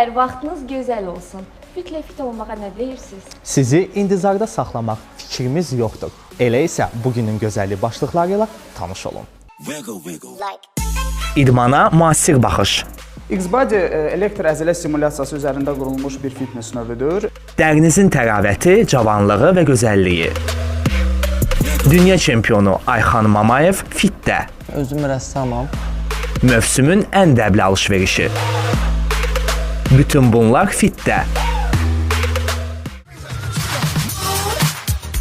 Hər vaxtınız gözəl olsun. Fitlə fit olmağa nə deyirsiniz? Sizi intizarda saxlamaq fikrimiz yoxdur. Elə isə bugünün gözəllik başlıqları ilə tanış olun. İdmana müasir baxış. Xbody elektro əzələ stimulyasiyası üzərində qurulmuş bir fitness növüdür. Dərinizin təravəti, cavanlığı və gözəlliyi. Dünya çempionu Ayxan Mamayev fitdə. Özüm rəssamam. Mövsümün ən dəbli alışverişi. Bütün bunlar fitdə.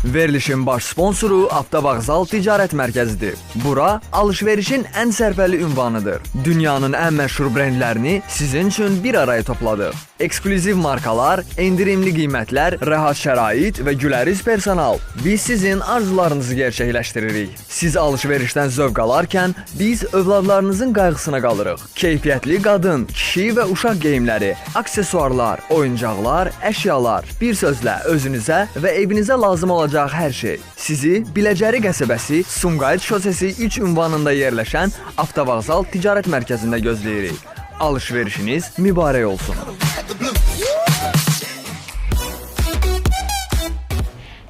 Verilişin baş sponsoru Avtovağzal Ticarət Mərkəzidir. Bura alışverişin ən sərfəli ünvanıdır. Dünyanın ən məşhur brendlərini sizin üçün bir araya topladıq. Eksklüziv markalar, endirimli qiymətlər, rahat şərait və güləriz personal. Biz sizin arzularınızı gerçəkləşdiririk. Siz alışverişdən zövq alarkən biz övladlarınızın qayğısına qalırıq. Keyfiyyətli qadın, kişi və uşaq geyimləri, aksesuarlar, oyuncaqlar, əşyalar. Bir sözlə özünüzə və evinizə lazım olacaq hər şey. Sizi Biləcəri qəsəbəsi, Sumqayıt şosesi 3 ünvanında yerləşən Avtovağzal Ticarət Mərkəzində gözləyirik. Alışverişiniz mübarək olsun.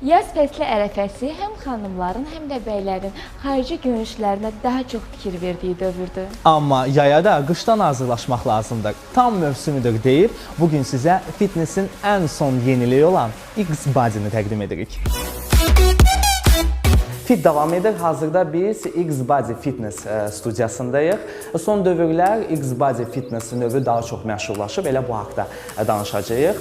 Yaz fəsli ərəfəsi həm xanımların, həm də bəylərin xarici görünüşlərinə daha çox fikir verdiyi dövrdür. Amma yaya da qışdan hazırlaşmaq lazımdır. Tam mövsümüdür deyib, bugün sizə fitnessin ən son yeniliyi olan Xbody-ni təqdim edirik. Fit davam edir. Hazırda biz Xbody Fitness studiyasındayıq. Son dövrlər Xbody Fitness növü daha çox məşhurlaşıb. Elə bu haqda danışacağıq.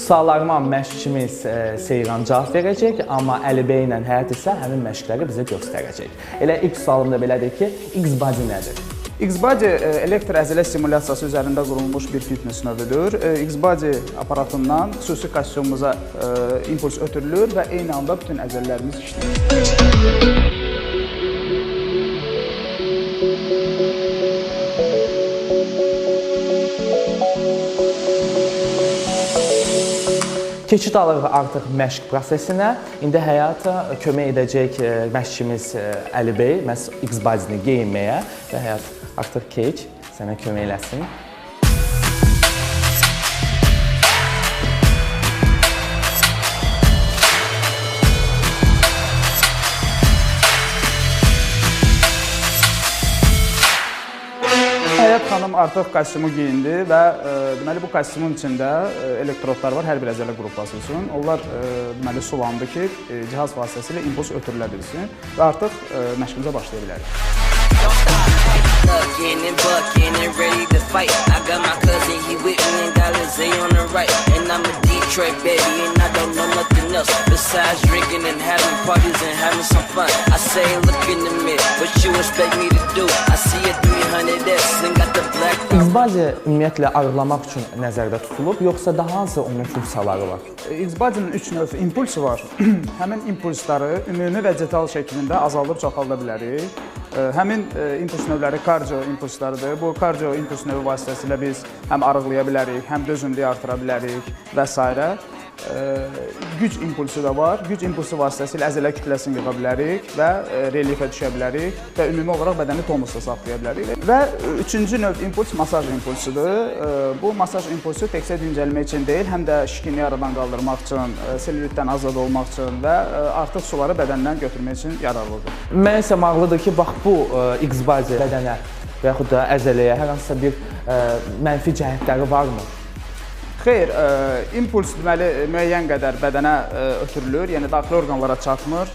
Suallarıma məşqçimiz Seyran cavab verəcək, amma Əli bəy ilə Həyat isə həmin məşqləri bizə göstərəcək. Elə ilk sualım da belədir ki, Xbody nədir? Xbody elektro əzələ stimulyasiyası üzərində qurulmuş bir fitness növüdür. Xbody aparatından xüsusi kostyumumuza impuls ötürülür və eyni anda bütün əzələlərimiz işləyir. Keçid alırıq artıq məşq prosesinə. İndi Həyata kömək edəcək məşqçimiz Əli bəy məhz Xbody-ni geyinməyə və Həyat artıq keç, sənə kömək eləsin. Həyat xanım artıq kostyumu geyindi və deməli bu kostyumun içində elektrodlar var hər bir əzələ qrupası üçün. Onlar deməli sulandı ki, cihaz vasitəsilə impuls ötürülə bilsin və artıq məşqimizə başlaya bilərik. Xbody ümumiyyətlə arıqlamaq üçün nəzərdə tutulub, yoxsa daha hansı onun funksiyaları var? Xbody-nin 3 növ impulsu var. Həmin impulsları ümumi və detal şəklində azaldıb çoxalda bilərik. Həmin impuls növləri kardio impulslarıdır. Bu kardio impuls növü vasitəsilə biz həm arıqlaya bilərik, həm dözümlüyü artıra bilərik və s. Güc impulsu da var. Güc impulsu vasitəsilə əzələ kütləsini yığa bilərik və relyefə düşə bilərik və ümumi olaraq bədəni tonusda saxlaya bilərik. Və üçüncü növ impuls masaj impulsudur. Bu masaj impulsu təkcə dincəlmək üçün deyil, həm də şişkinliyi aradan qaldırmaq üçün, selülitdən azad olmaq üçün və artıq suları bədəndən götürmək üçün yararlıdır. Mənə isə maraqlıdır ki, bax bu Xbody bədənə və yaxud da əzələyə hər hansısa bir mənfi cəhətləri varmı? Xeyr, impuls deməli müəyyən qədər bədənə ötürülür, yəni daxili orqanlara çatmır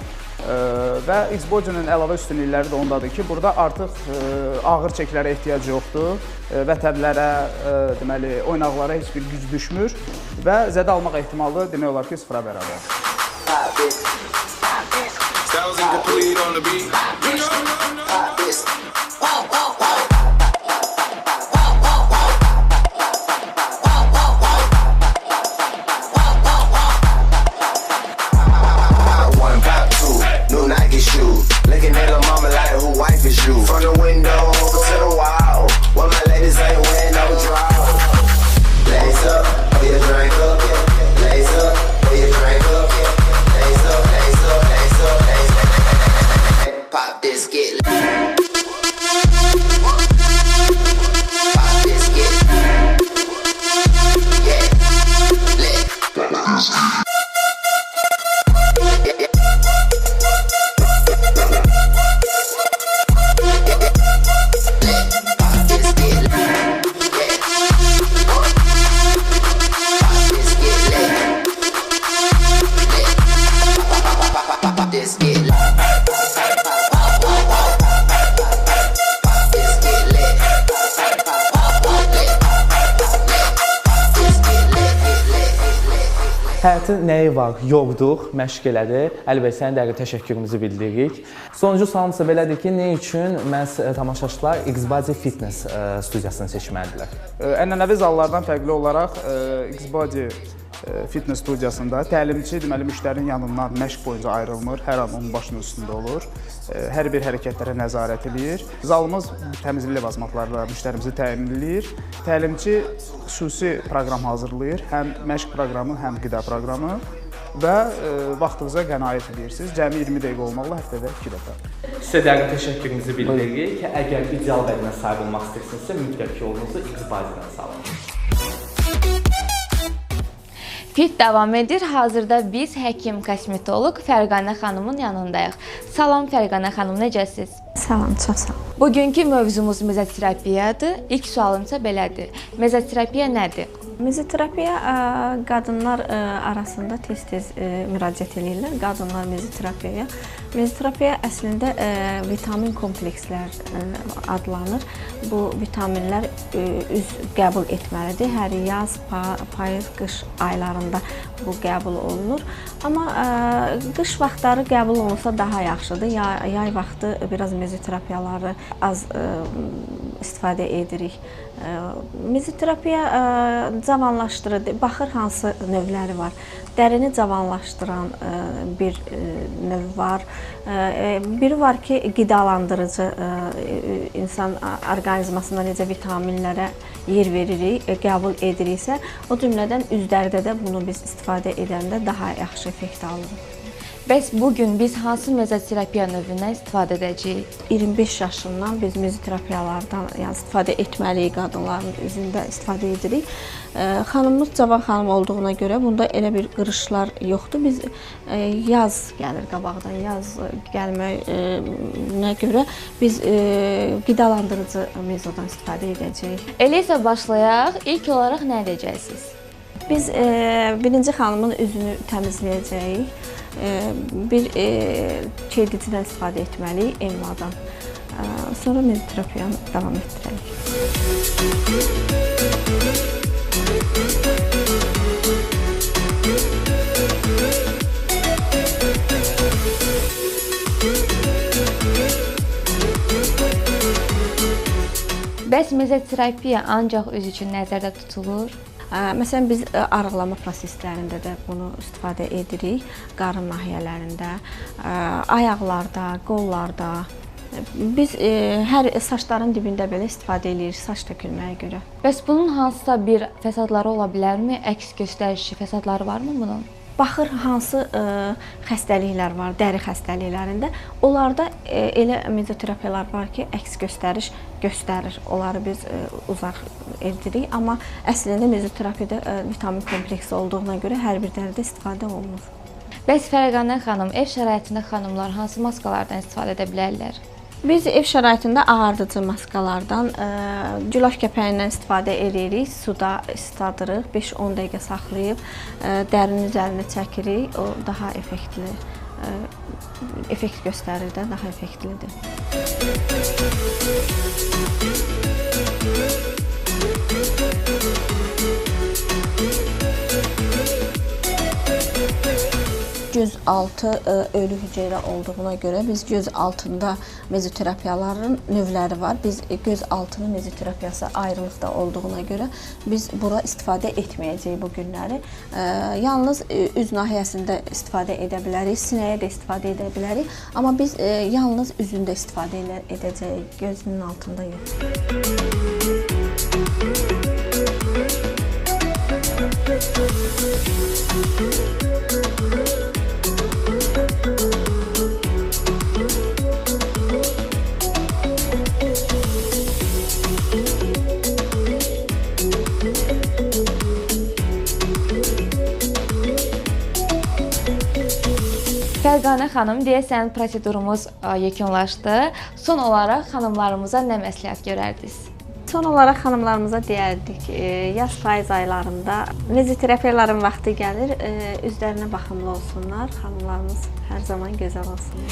və Xbody-nin əlavə üstünlükləri də ondadır ki, burada artıq ağır çəkilərə ehtiyac yoxdur, vətəblərə, deməli oynaqlara heç bir güc düşmür və zədə almaq ehtimalı demək olar ki, sıfıra bərabərdir. Cəmaətin nəyi var? Yorduq, məşq elədi. Əli bəy, sənə dəqiq təşəkkürümüzü bildiririk. Sonuncu sualım isə belədir ki, nə üçün məhz tamaşaçılar Xbody Fitness studiyasını seçməlidirlər? Ənənəvi zallardan fərqli olaraq Xbody Fitness studiyasında təlimçi deməli müştərinin yanından məşq boyunca ayrılmır, hər an onun başının üstündə olur. Hər bir hərəkətlərə nəzarət eləyir. Zalımız təmizlik ləvazımatlarla müştərimizi təmin eləyir. Təlimçi xüsusi proqram hazırlayır, həm məşq proqramı, həm qida proqramı və vaxtınıza qənaət edirsiniz. Cəmi 20 dəqiqə olmaqla həftədə 2 dəfə. Sizə dəqiq təşəkkürümüzü bildiririk ki, əgər ideal bədənə sahib olmaq istəyirsinizsə, mütləq yolunuzu Xbody-dən salın. Fit davam edir. Hazırda biz həkim kosmetoloq Fərqanə xanımın yanındayıq. Salam Fərqanə xanım, necəsiz? Salam, çox sağ olun. Bugünkü mövzumuz mezoterapiyadır. İlk sualım isə belədir. Mezoterapiya nədir? Mezoterapiya qadınlar arasında tez-tez müraciət eləyirlər. Qadınlar mezoterapiyaya. Mezoterapiya əslində vitamin komplekslər adlanır. Bu vitaminlər üz qəbul etməlidir. Hər yaz, payız, qış aylarında bu qəbul olunur. Amma qış vaxtları qəbul olunsa daha yaxşıdır. Yay vaxtı biraz mezoterapiyaları az istifadə edirik. Mezoterapiya cavanlaşdırır, baxır hansı növləri var. Dərini cavanlaşdıran bir növ var. Biri var ki, qidalandırıcı, insan orqanizmasında necə vitaminlərə yer veririk, qəbul ediriksə, o cümlədən üzlərdə də bunu biz istifadə edəndə daha yaxşı effekt alırıq. Bəs bugün biz hansı mezoterapiya növündən istifadə edəcəyik? 25 yaşından biz mezoterapiyalardan yəni istifadə etməliyik, qadınların üzündə istifadə edirik. Xanımımız cavan xanım olduğuna görə bunda elə bir qırışlar yoxdur. Biz yaz gəlir qabaqdan, yaz gəlməyinə görə biz qidalandırıcı mezodan istifadə edəcəyik. Elə isə başlayaq. İlk olaraq nə edəcəksiniz? Biz birinci xanımın üzünü təmizləyəcəyik. Bir çeydicidən istifadə etməliyik, emladan. Sonra mezoterapiyanı davam etdirərik. Bəs mezoterapiya ancaq üz üçün nəzərdə tutulur? Məsələn, biz arıqlama proseslərində də bunu istifadə edirik. Qarın nahiyələrində, ayaqlarda, qollarda. Biz hər saçların dibində belə istifadə edirik saç tökülməyə görə. Bəs bunun hansısa bir fəsadları ola bilərmi? Əks göstərişi fəsadları varmı bunun? Baxır hansı xəstəliklər var, dəri xəstəliklərində. Onlarda elə mezoterapiyalar var ki, əks göstəriş göstərir. Onları biz uzaq edirik. Amma əslində mezoterapiyada vitamin kompleksi olduğuna görə hər bir dəridə istifadə olunur. Bəs Fərqanə xanım, ev şəraitində xanımlar hansı maskalardan istifadə edə bilərlər? Biz ev şəraitində ağardıcı maskalardan, gülaf kəpəyindən istifadə edirik, suda isladırıq, 5-10 dəqiqə saxlayıb dərinin üzərinə çəkirik, o daha effektli, effekt göstərir də, daha effektlidir. Göz altı ölü hüceyrə olduğuna görə biz göz altında mezoterapiyaların növləri var. Biz göz altının mezoterapiyası ayrılıqda olduğuna görə biz bura istifadə etməyəcəyik bu günləri. Yalnız üz nahiyəsində istifadə edə bilərik, sinəyə də istifadə edə bilərik. Amma biz yalnız üzündə istifadə edəcəyik, gözünün altında yox. Fərqanə xanım, deyəsən prosedurumuz yekunlaşdı. Son olaraq xanımlarımıza nə məsləhət görərdiniz? Son olaraq xanımlarımıza deyərdik, yaz payız aylarında mezoterapiyaların vaxtı gəlir, üzlərinə baxımlı olsunlar, xanımlarımız hər zaman gözəl olsunlar.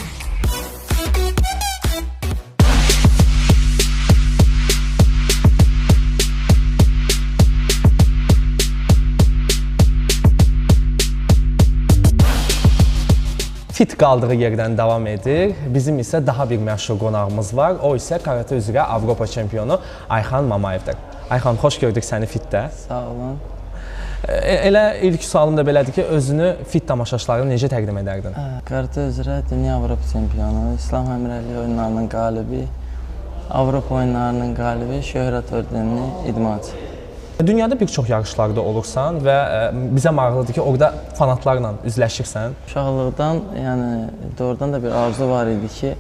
Fit qaldığı yerdən davam edir. Bizim isə daha bir məşhur qonağımız var. O isə karate üzrə Avropa çempionu Ayxan Mamayevdir. Ayxan, xoş gördük səni Fitdə. Sağ olun. Elə ilk sualım da belədir ki, özünü Fit tamaşaçılarına necə təqdim edərdin? Karate üzrə dünya Avropa çempionu, İslam Həmrəyliyi oyunlarının qalibi, Avropa oyunlarının qalibi, Şöhrət ordenli idmançı. Dünyada bir çox yarışlarda olursan və bizə maraqlıdır ki, orada fanatlarla üzləşirsən. Uşaqlıqdan, yəni doğrudan da bir arzu var idi ki,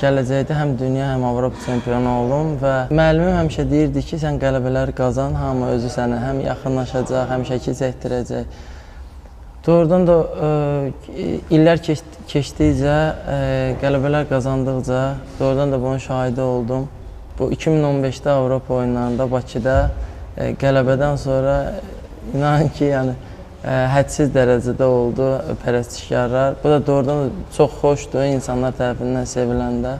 gələcəkdə həm dünya, həm Avropa çempionu olum və müəllimim həmişə deyirdi ki, sən qələbələr qazan, hamı özü sənə həm yaxınlaşacaq, həm şəkil çəkdirəcək. Doğrudan da illər keçdikcə, qələbələr qazandıqca doğrudan da bunun şahidi oldum. Bu 2015-də Avropa oyunlarında Bakıda qələbədən sonra inanın ki, yəni hədsiz dərəcədə oldu pərəstişkarlar. Bu da doğrudan da çox xoşdur insanlar tərəfindən seviləndə.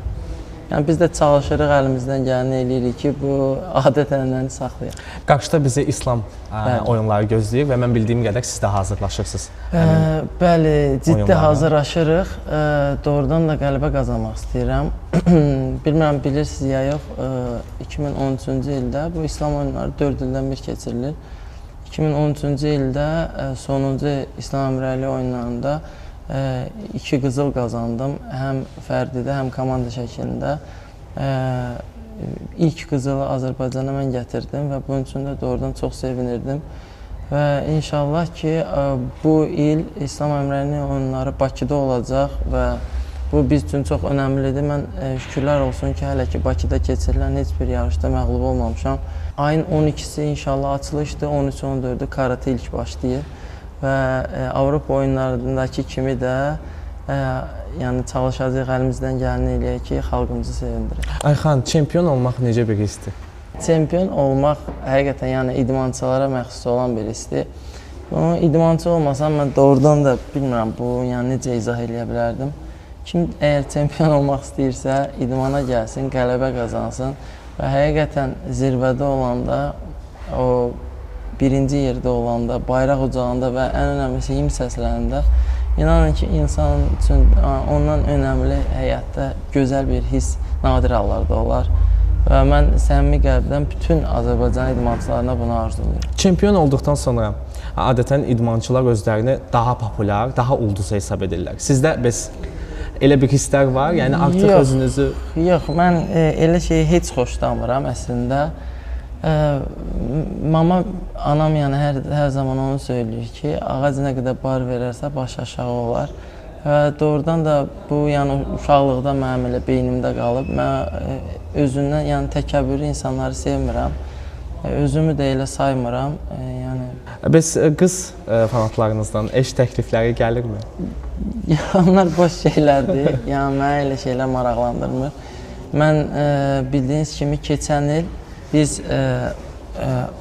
Yəni biz də çalışırıq, əlimizdən gələni eləyirik ki, bu adət-ənənəni saxlayaq. Qarşıda bizi İslam oyunları gözləyir və mən bildiyim qədər siz də hazırlaşırsınız. Bəli, ciddi hazırlaşırıq. Doğrudan da qələbə qazanmaq istəyirəm. Bilmirəm, bilirsiniz ya yox, 2013-cü ildə bu İslam oyunları 4 ildən bir keçirilir. 2013-cü ildə sonuncu İslam Həmrəyliyi oyunlarında 2 qızıl qazandım. Həm fərdidə, həm komanda şəklində. İlk qızılı Azərbaycana mən gətirdim və bunun üçün də doğrudan çox sevinirdim. Və inşallah ki, bu il İslam Həmrəyliyi oyunları Bakıda olacaq və bu biz üçün çox önəmlidir. Mən şükürlər olsun ki, hələ ki Bakıda keçirilən heç bir yarışda məğlub olmamışam. Ayın 12-si inşallah açılışdır, 13-14-ü karate ilk başlayır. Və Avropa oyunlarındakı kimi də yəni çalışacağıq, əlimizdən gələni eləyək ki, xalqımızı sevindirək. Ayxan, çempion olmaq necə bir hissdir? Çempion olmaq həqiqətən yəni idmançılara məxsus olan bir hissdir. Bunu idmançı olmasam mən doğrudan da bilmirəm bu, yəni necə izah eləyə bilərdim. Kim əgər çempion olmaq istəyirsə, idmana gəlsin, qələbə qazansın və həqiqətən zirvədə olanda, o birinci yerdə olanda, bayraq ucağında və ən önəmlisi himn səslərində inanın ki, insan üçün ondan önəmli həyatda gözəl bir hiss nadir hallarda olar. Və mən səmimi qəlbdən bütün Azərbaycan idmançılarına bunu arzulayıram. Çempion olduqdan sonra adətən idmançılar özlərini daha populyar, daha ulduz hesab edirlər. Sizdə bəs elə bir hisslər var? Yəni artıq yox, özünüzü... Yox, mən elə şeyi heç xoşlamıram əslində. Mama, anam yəni hər zaman onu söyləyir ki, ağac nə qədər bar verərsə başı aşağı olar. Və doğrudan da bu yəni uşaqlıqda mənim elə beynimdə qalıb. Mən özündən yəni təkəbbürlü insanları sevmirəm. Özümü də elə saymıram. Yəni Bəs qız fanatlarınızdan eş təklifləri gəlirmi? Onlar boş şeylərdir. Yəni mənə elə şeylər maraqlandırmır. Mən bildiyiniz kimi keçən il biz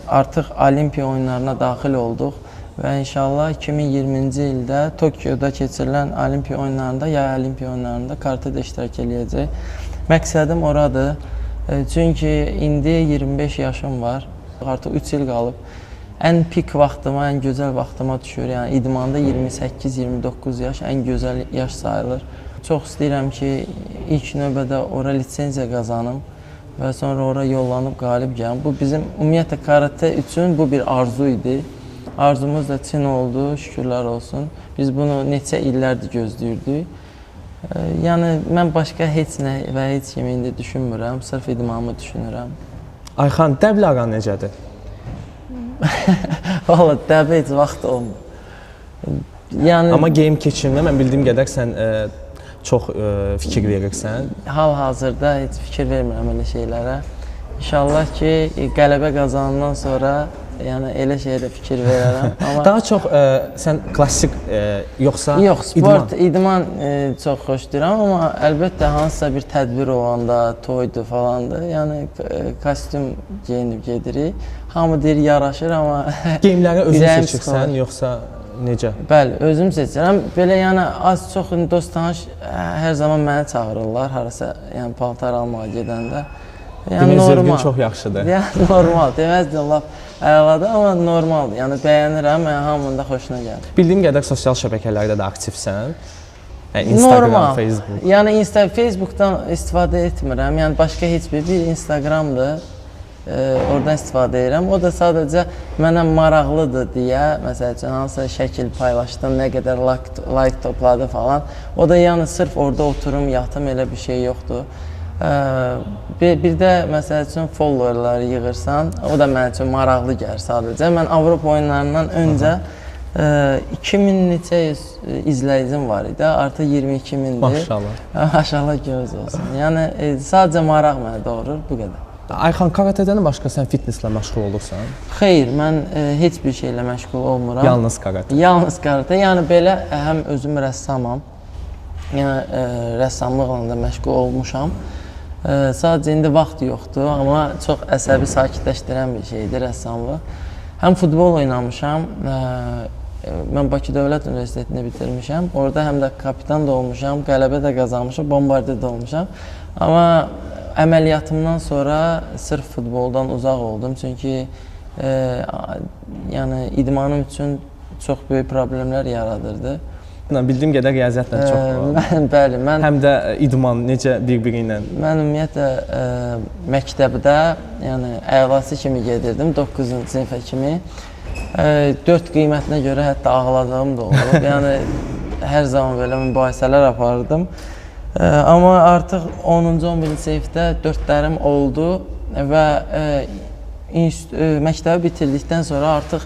artıq Olimpiya oyunlarına daxil olduq və inşallah 2020-ci ildə Tokioda keçirilən Olimpiya oyunlarında, yay Olimpiya oyunlarında karatedə iştirak eləyəcək. Məqsədim oradır. Çünki indi 25 yaşım var, artıq 3 il qalıb. Ən pik vaxtıma, ən gözəl vaxtıma düşür. Yəni idmanda 28-29 yaş ən gözəl yaş sayılır. Çox istəyirəm ki, ilk növbədə ora lisenziya qazanım və sonra ora yollanıb qalib gəlim. Bu bizim ümumiyyətlə karate üçün bu bir arzu idi. Arzumuz da Çin oldu, şükürlər olsun. Biz bunu neçə illərdir gözləyirdik. Yəni mən başqa heç nə və heç kimi indi düşünmürəm, sırf idmanımı düşünürəm. Ayxan, dəblə aran necədir? Valla dəbə heç vaxt olmur. Yəni amma geyim keçiminə mən bildiyim qədər sən çox fikir verirsən. Hal-hazırda heç fikir vermirəm elə şeylərə. İnşallah ki, qələbə qazanandan sonra yəni elə şeyə də fikir verərəm. Amma daha çox sən klassik yoxsa yox, sport, idman çox xoşlayıram, amma əlbəttə hansısa bir tədbir olanda, toydur falandır, yəni kostyum geyinib gedirik. Hamı deyir yaraşır, amma geyimləri özün seçirsən yoxsa necə? Bəli, özüm seçirəm. Belə yəni az-çox dost tanış hər zaman məni çağırırlar harasa, yəni paltar almağa gedəndə. Yəni demək zövqün çox yaxşıdır. Yəni normal, deməzdim lap əladır, amma normaldır. Yəni bəyənirəm, yəni hamının da xoşuna gəlir. Bildiyim qədər sosial şəbəkələrdə də aktivsən. Instagram, normal. Facebook. Yəni Facebookdan istifadə etmirəm. Yəni başqa heç bir Instagramdır. Oradan istifadə edirəm. O da sadəcə mənə maraqlıdır deyə, məsəl üçün hansısa şəkil paylaşdım, nə qədər like topladı falan. O da yəni sırf orada oturum, yatım elə bir şey yoxdur. Bir də məsəl üçün followerları yığırsan, o da mənim üçün maraqlı gəlir sadəcə. Mən Avropa oyunlarından öncə 2000 neçə yüz izləyicim var idi, artıq 22 mindir. Maşallah. Maşallah göz olsun. Yəni sadəcə maraq mənə doğurur, bu qədər. Ayxan, karatədən başqa sən fitnesslə məşğul olursan? Xeyr, mən heç bir şeylə məşğul olmuram. Yalnız karate. Yalnız karate. Yəni belə həm özüm rəssamam, yəni rəssamlıqla da məşğul olmuşam. Sadəcə indi vaxt yoxdur, amma çox əsəbi sakitləşdirən bir şeydir rəssamlıq. Həm futbol oynamışam, mən Bakı Dövlət Universitetini bitirmişəm. Orada həm də kapitan da olmuşam, qələbə də qazanmışam, bombardier də olmuşam. Amma əməliyyatımdan sonra sırf futboldan uzaq oldum. Çünki yəni idmanım üçün çox böyük problemlər yaradırdı. Bildiyim qədər riyaziyyatla çox. Bəli, mən həm də idman necə bir-biri ilə. Mən ümumiyyətlə məktəbdə, yəni əlaçı kimi gedirdim, 9-cu sinifə kimi. 4 qiymətinə görə hətta ağladığım da olub. Yəni hər zaman belə mübahisələr aparırdım. Amma artıq 10-cu, 11-ci sinifdə 4-lərim oldu və məktəbi bitirdikdən sonra artıq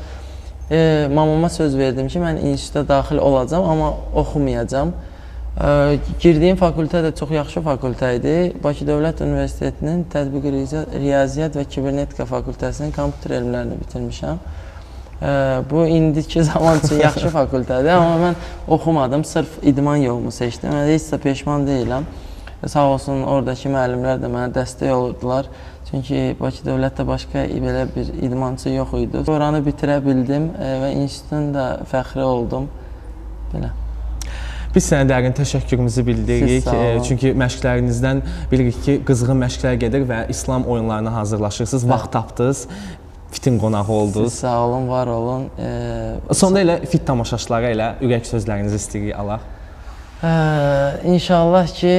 mamama söz verdim ki, mən instituta daxil olacam, amma oxumayacam. Girdiyim fakültə də çox yaxşı fakültə idi. Bakı Dövlət Universitetinin Tətbiqi Riyaziyyat və Kibernetika fakültəsinin kompüter elmlərini bitirmişəm. Bu indiki zaman üçün yaxşı fakültədir, amma mən oxumadım, sırf idman yolumu seçdim. Mən heç də peşman deyiləm. Sağ olsun, oradakı müəllimlər də mənə dəstək olurdular. Çünki Bakı Dövlətdə başqa belə bir idmançı yox idi. Oranı bitirə bildim və institutun da fəxri oldum. Belə. Biz sənə dərin təşəkkürümüzü bildiririk. Çünki məşqlərinizdən bilirik ki, qızğın məşqlər gedir və İslam oyunlarına hazırlaşırsınız. Vaxt tapdınız, FIT-in qonağı oldunuz. Siz sağ olun, var olun. Sonda elə FIT tamaşaçılara elə ürək sözlərinizi istəyirik alaq. İnşallah ki,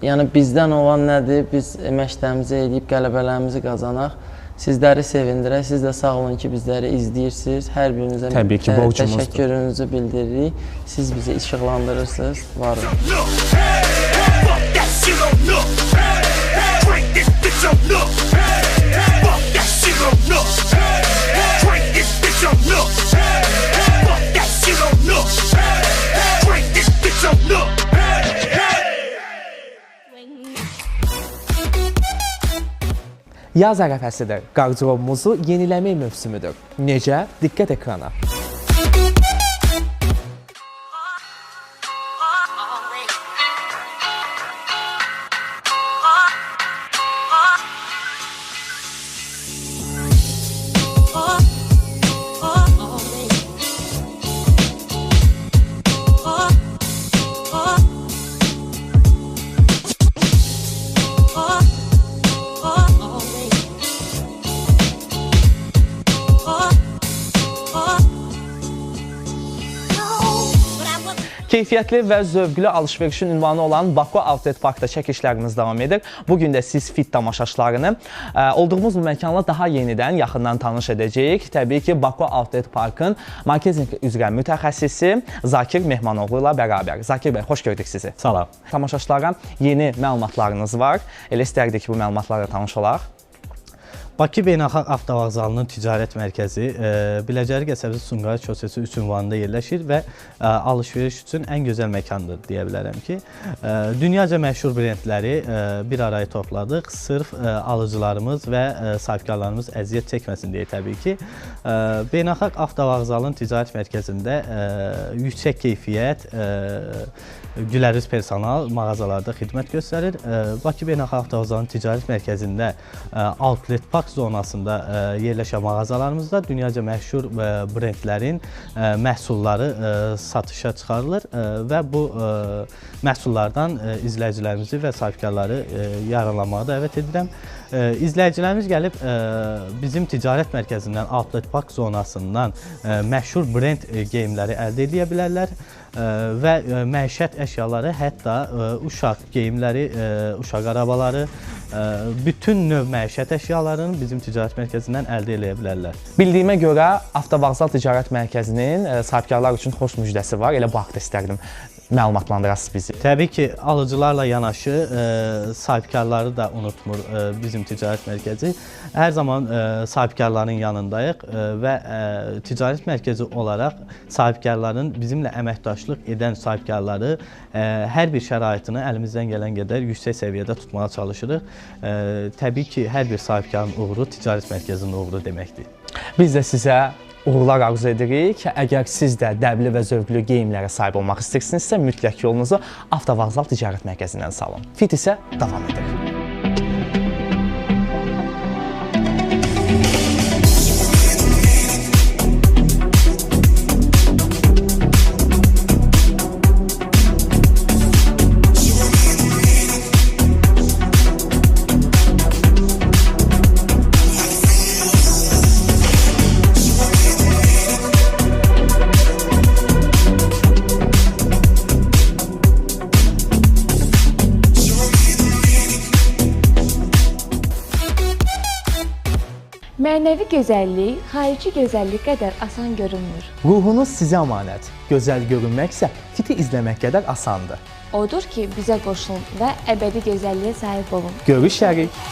yəni bizdən olan nədir? Biz məşqlərimizi eləyib qələbələrimizi qazanaq. Sizləri sevindirək. Siz də sağ olun ki, bizləri izləyirsiniz. Hər birinizə təbii ki, borcumuzdur. Təşəkkürünüzü bildiririk. Siz bizi işıqlandırırsınız. Var olun. Yaz ərəfəsidir. Qarderobumuzu yeniləmək mövsümüdür. Necə? Diqqət ekrana. Keyfiyyətli və zövqlü alışverişin ünvanı olan Baku Outlet Parkda çəkilişlərimiz davam edir. Bugün də siz FIT tamaşaçılarını olduğumuz bu məkanla daha yenidən, yaxından tanış edəcəyik. Təbii ki, Baku Outlet Parkın marketinq üzrə mütəxəssisi Zakir Mehmanoğlu ilə bərabər. Zakir bəy, xoş gördük sizi. Salam. Tamaşaçılara yeni məlumatlarınız var. Elə istərdik ki, bu məlumatlarla tanış olaq. Bakı Beynəlxalq Avtovağzalının ticarət mərkəzi Biləcəri qəsəbəsi Sumqayıt şosesi 3 ünvanında yerləşir və alış-veriş üçün ən gözəl məkandır deyə bilərəm ki. Dünyaca məşhur brendləri bir araya topladıq. Sırf alıcılarımız və sahibkarlarımız əziyyət çəkməsin deyə təbii ki. Beynəlxalq Avtovağzalının ticarət mərkəzində yüksək keyfiyyət, gülərüz personal mağazalarda xidmət göstərir. Bakı Beynəlxalq Avtovağzalının ticarət mərkəzində Outlet Park zonasında yerləşən mağazalarımızda dünyaca məşhur brendlərin məhsulları satışa çıxarılır və bu məhsullardan izləyicilərimizi və sahibkarları yararlanmağa dəvət edirəm. İzləyicilərimiz gəlib bizim ticarət mərkəzindən, Outlet Park zonasından məşhur brend geyimləri əldə edə bilərlər. və məişət əşyaları, hətta uşaq geyimləri, uşaq arabaları, bütün növ məişət əşyalarını bizim ticarət mərkəzindən əldə eləyə bilərlər. Bildiyimə görə Avtovağzal Ticarət Mərkəzinin sahibkarlar üçün xoş müjdəsi var. Elə bu haqda istərdim məlumatlandırasınız bizi. Təbii ki, alıcılarla yanaşı sahibkarları da unutmur bizim ticarət mərkəzi. Hər zaman sahibkarların yanındayıq və ticarət mərkəzi olaraq sahibkarların bizimlə əməkdaşlıq edən sahibkarları hər bir şəraitini əlimizdən gələn qədər yüksək səviyyədə tutmağa çalışırıq. Təbii ki, hər bir sahibkarın uğuru ticarət mərkəzinin uğuru deməkdir. Biz də sizə uğurlar arzu edirik. Əgər siz də dəbli və zövqlü geyimlərə sahib olmaq istəyirsinizsə, mütləq yolunuzu Avtovağzal Ticarət Mərkəzindən salın. Fit isə davam edir. Mənəvi gözəllik xarici gözəllik qədər asan görünmür. Ruhunuz sizə əmanət. Gözəl görünmək isə fiti izləmək qədər asandır. Odur ki, bizə qoşulun və əbədi gözəlliyə sahib olun. Görüşərik.